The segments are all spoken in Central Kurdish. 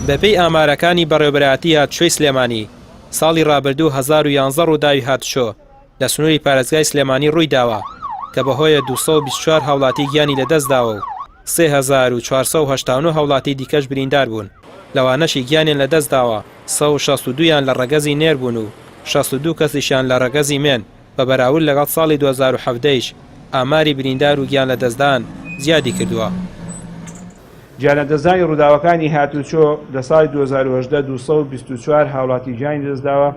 بەپێی ئامارەکانی بەڕێوەبەرایەتی هاتوچۆی سلێمانی، ساڵی ڕابردوو 1011 ڕووداوی هاتوچۆ لە سنووری پارێزگای سلێمانی ڕوویداوە کە بەهۆیە 224 هاوڵاتی گیانی لەدەستداوە و 3489 هاوڵاتی دیکەش بریندار بوون، لەوانەشی گیانیان لەدەستداوە 162 یان لە ڕەگەزی نێر بوون و 62 کەسیشیان لە ڕەگەزی مێن. بە بەراورد لەگەڵ ساڵی 2017 یش ئاماری بریندار و گیانلەدەستدان زیادی کردووە. گیانلەدەستدانی ڕووداوەکانی هاتووچۆ لە ساڵی 2018 224 هاوڵاتی گیانی لەدەستداوە،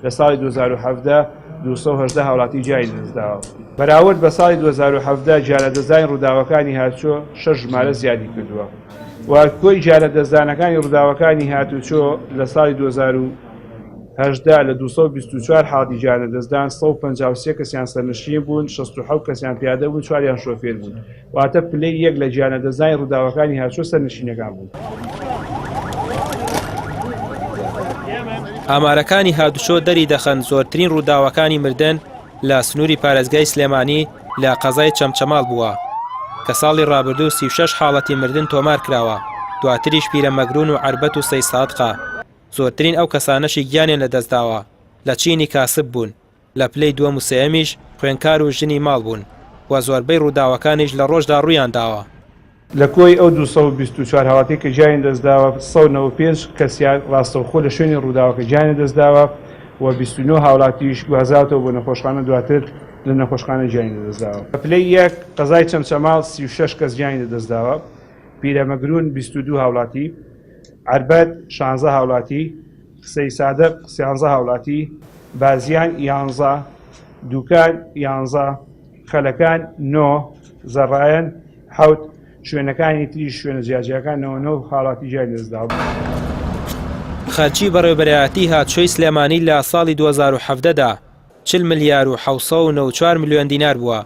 لە ساڵی 2017 218 هاوڵاتی گیانی لەدەستداوە. بەراورد بە ساڵی 2017 گیانلەدەستدانی ڕووداوەکانی هاتوچۆ شەش ژمارە زیادی کردووە و کۆی گیانلەدەستدانەکانی ڕووداوەکانی هاتوچۆ لە ساڵی 2018 لە 224 حاڵەتی گیانلەدەستدان 153 کەسیان سەرنشین بوون، 67 کەسیان پیادە بوون، چواریان شۆفێر بوون. واتە پلەی یەک لە گیانلەدەستدانی ڕووداوەکانی هاتوچۆ سەرنشینەکان بوون. ئامارەکانی هاتوچۆ دەری دەخەن زۆرترین ڕووداوەکانی مردن لە سنووری پارێزگای سلێمانی لە قەزای چەمچەماڵ بووە کە ساڵی ڕابردوو 36 حاڵەتی مردن تۆمار کراوە دواتریش پیرەمەگرون و عەربەت و سەیسادقە زۆرترین ئەو کەسانەشی گیانیان لەدەستداوە لە چینی کاسب بوون لە پلەی دووەم و سێیەمیش خوێندکار و ژنی ماڵ بوون و زۆربەی ڕووداوەکانیش لە ڕۆژدا ڕوویانداوە. لە کۆی ئەو 224 هاوڵاتیەی کە گیانیان لەدەستداوە، 195 کەسیان ڕاستەوخۆ لە شوێنی ڕووداوەکە گیانیان لەدەستداوە و 29 هاوڵاتیش گوازراوەتەوە بۆ نەخۆشخانە دواتر لە نەخۆشخانە گیانی لەدەستداوە. بە پلەی یەک قەزای چەمچەماڵ 36 کەس گیانی لەدەستداوە، پیرەمەگرون 22 هاوڵاتی، عەربەت 16 هاوڵاتی، سەیسادق سیانزە هاوڵاتی، بازیان یانزە، دوکان یانزە، خەلەکان نۆ، زەڕایەن حەوت، شوێنەکانی تریش شوێنە جیاجیاکان 99 هاوڵاتی گیانی لەدەستداوە. خەرجی بەڕێوەبەرایەتی هاتوچۆی سلێمانی لە ساڵی 2017 دا 40 ملیار و 794 ملیۆن دینار بووە،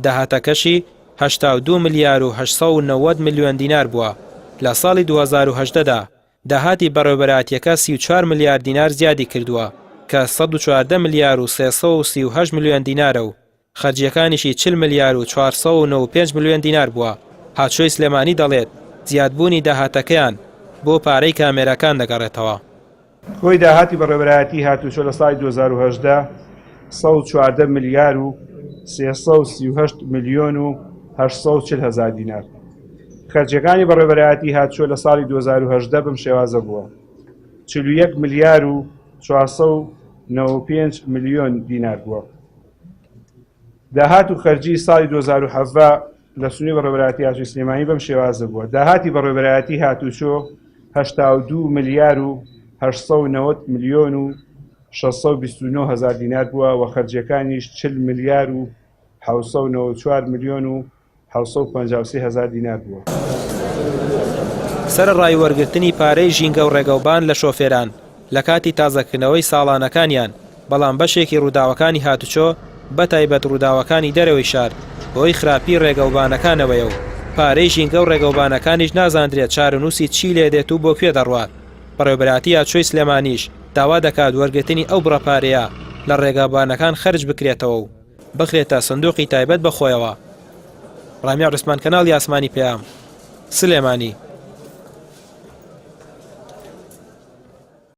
داهاتەکەشی 82 ملیار و 890 ملیۆن دینار بووە لە ساڵی 2018 دا. داهاتی بەڕێوەبەرایەتییەکە 34 ملیار دینار زیادی کردووە کە 114 ملیار و 338 ملیۆن دینارە و خەرجییەکانیشی 40 ملیار و 495 ملیۆن دینار بووە. هاتوچۆی سلێمانی دەڵێت، زیادبوونی داهاتەکەیان بۆ پارەی کامێراکان دەگەڕێتەوە. کۆی داهاتی بەڕێوەبەرایەتی هاتوچۆ لە ساڵی 2018 114 ملیار و 338 ملیۆن و 840 هەزار دینار. خەرجیەکانی بەڕێوەبەرایەتی هاتوچۆ لە ساڵی 2018 بەم شێوازە بووە، 41 ملیار و 495 ملیۆن دینار بووە. داهات و خەرجی ساڵی 2017 لە سنووری بەڕێوەبەرایەتی هاتوچۆی سلێمانی بەم شێوازە بووە، داهاتی بەڕێوەبەرایەتی هاتوچۆ 82 ملیار و 890 ملیۆن و 629 هەزار دینار بووە و خەرجیەکانیش 40 ملیار و 794 ملیۆن و 753 هەزار دینار بووە. سەرەڕای وەرگرتنی پارەی ژینگە و ڕێگەوبان لە شۆفێران لە کاتی تازەکردنەوەی ساڵانەکانیان، بەڵام بەشێکی ڕووداوەکانی هاتوچۆ بەتایبەت ڕووداوەکانی دەرەوەی شار بەهۆی خراپی ڕێگەوبانەکانەوەیە و پارەی ژینگە و ڕێگەوبانەکانیش نازاندرێت چارەنووسی چی لێدێت و بۆ کوێ دەڕوات. بەڕێوەبەرایەتی هاتوچۆی سلێمانیش داوا دەکات وەرگرتنی ئەو بڕە پارەیە لە ڕێگەوبانەکان خەرج بکرێتەوە و بخرێتە سندوقی تایبەت بە خۆیەوە. ڕامیار عوسمان کەناڵی ئاسمانی پەیام، سلێمانی.